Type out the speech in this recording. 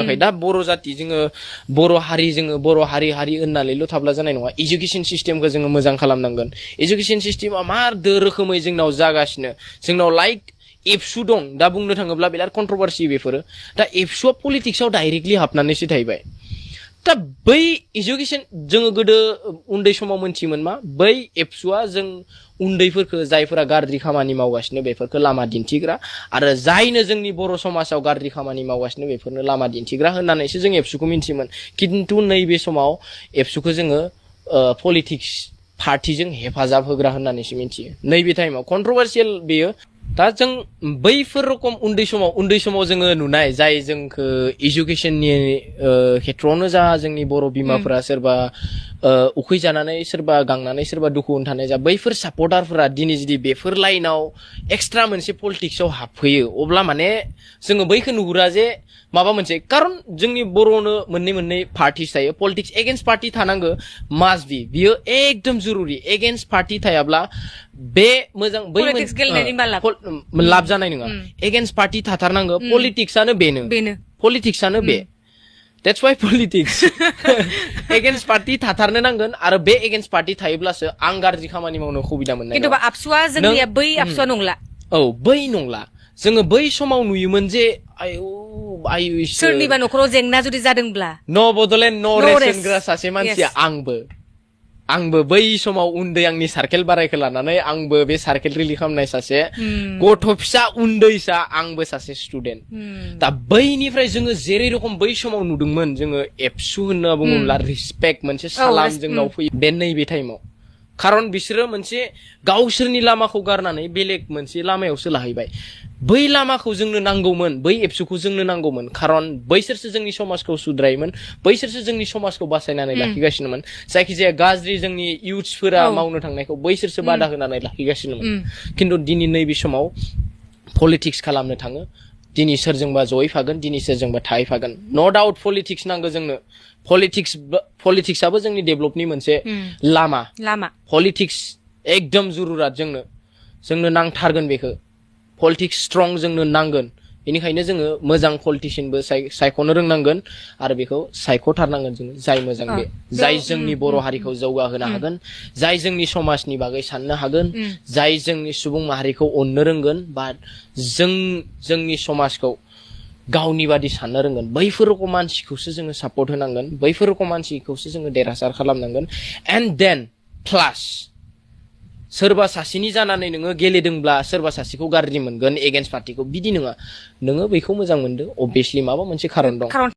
थाखाय दा बर' जाति जोङो बर' हारि होननानैल' थाब्ला जानाय नङा एजुकेशन सिस्टेमखौ जोङो मोजां खालामनांगोन एजुकेशन सिस्टेमा मा रोखोमै जोंनाव जागासिनो जोंनाव लाइक एबसु दं दा बुंनो थाङोब्ला बिराद कन्ट्रोभार्सि बेफोरो दा एबसुआ पलिटिक्सआव डाइरेक्टलि हाबनानैसो थाहैबाय दा बै एजुकेशन जोङो गोदो उन्दै समाव मोनथियोमोन मा बै एबसुआ जों उन्दैफोरखौ जायफोरा गाज्रि खामानि मावगासिनो बेफोरखौ लामा दिन्थिग्रा आरो जायनो जोंनि बर' समाजाव गाज्रि खामानि मावगासिनो बेफोरनो लामा दिन्थिग्रा होननानैसो जों एबसुखौ मिन्थियोमोन खिन्थु नैबे समाव एबसुखौ जोङो पलिटिक्स पार्टिजों हेफाजाब होग्रा होननानैसो मिन्थियो नैबे टाइमाव कन्ट्रोभार्सियेल बेयो दा जों बैफोर रखम उन्दै समाव जोङो नुनाय जाय जोंखौ एजुकेशननि खेथ्रआवनो जा जोंनि बर' बिमाफोरा सोरबा उखैजानानै सोरबा गांनानै सोरबा दुखु थानाय जा बैफोर सापर्टारफोरा दिनै जुदि बेफोर लाइनाव एक्सट्रा मोनसे पलिटिक्सआव हाबफैयो अब्ला माने जोङो बैखौ नुहुरा जे माबा मोनसे कारन जोंनि बर'नो मोननै पार्टिस थायो पलिटिक्स एगेन्स्ट पार्टि थानांगौ मास्ट बि बियो एकदम जरुरि एगेन्स्ट पार्टि थायाब्ला बे मोजां बै लाब जानाय नङा एगेन्स्ट पार्टि थाथारनांगौ पलिटिक्सआनो पलिटिक्सआनो बे That's why politics. Against party थाथारनो नांगोन आरो बे against party थायोब्लासो आं गाज्रि खामानि मावनो सुबिदा मोननाय नङा। खिन्थु आबसुआ जोंनिया बै आबसुआ नंला। औ बै नंला। जोङो बै समाव नुयोमोन जे आयु सोरनिबा न'खराव जेंना जुदि जादोंब्ला न' बडलेण्ड न' रेस होनग्रा सासे मानसिया आंबो बै समाव उन्दै आंनि सार्केल बारायखौ लानानै आंबो बे सार्केल रिलि खालामनाय सासे गथ' फिसा उन्दैसा आंबो सासे स्टुडेन्ट दा बैनिफ्राय जोङो जेरै रखम बै समाव नुदोंमोन जोङो एबसु होनना बुङोब्ला रिसपेक्ट मोनसे सालाम जोंनाव फैयो बे नैबे टाइमाव खारन बिसोरो मोनसे गावसोरनि लामाखौ गारनानै बेलेग मोनसे लामायावसो लाहैबाय बै लामाखौ जोंनो नांगौमोन बै एबसुखौ जोंनो नांगौमोन खारन बैसोरसो जोंनि समाजखौ सुद्रायोमोन बैसोरसो जोंनि समाजखौ बासायनानै लाखिगासिनोमोन जायखिजाया गाज्रि जोंनि इउथ्सफोरा मावनो थांनायखौ बैसोरसो बादा होनानै लाखिगासिनोमोन खिन्थु दिनै नैबे समाव पलिटिक्स खालामनो थाङो दिनै सोरजोंबा जयै फागोन दिनै सोरजोंबा थाहैफागोन नो डाउट पलिटिक्स नांगौ जोंनो पलिटिक्सआबो जोंनि डेभलपनि मोनसे लामा पलिटिक्स एकदम जुरुरात जोंनो नांथारगोन बेखौ पलिटिक्स स्ट्रं जोंनो नांगोन बेनिखायनो जोङो मोजां पलिटिशियानबो सायख'नो रोंनांगोन आरो बेखौ सायख'थारनांगोन जोङो जाय मोजां बे जाय जोंनि बर' हारिखौ जौगाहोनो हागोन जाय जोंनि समाजनि बागै साननो हागोन जाय जोंनि सुबुं माहारिखौ अननो रोंगोन बा जोंनि समाजखौ गावनि बादि साननो रोंगोन बैफोर रकम मानसिखौसो जोङो सापर्ट होनांगोन बैफोर रकम मानसिखौसो जोङो देरहासार खालामनांगोन एन्ड देन प्लास सोरबा सासेनि जानानै नोङो गेलेदोंब्ला सोरबा सासेखौ गाज्रि मोनगोन एगेन्स्ट पार्टिखौ बिदि नङा नोङो बैखौ मोजां मोनदो अबभियासलि माबा मोनसे खारन दं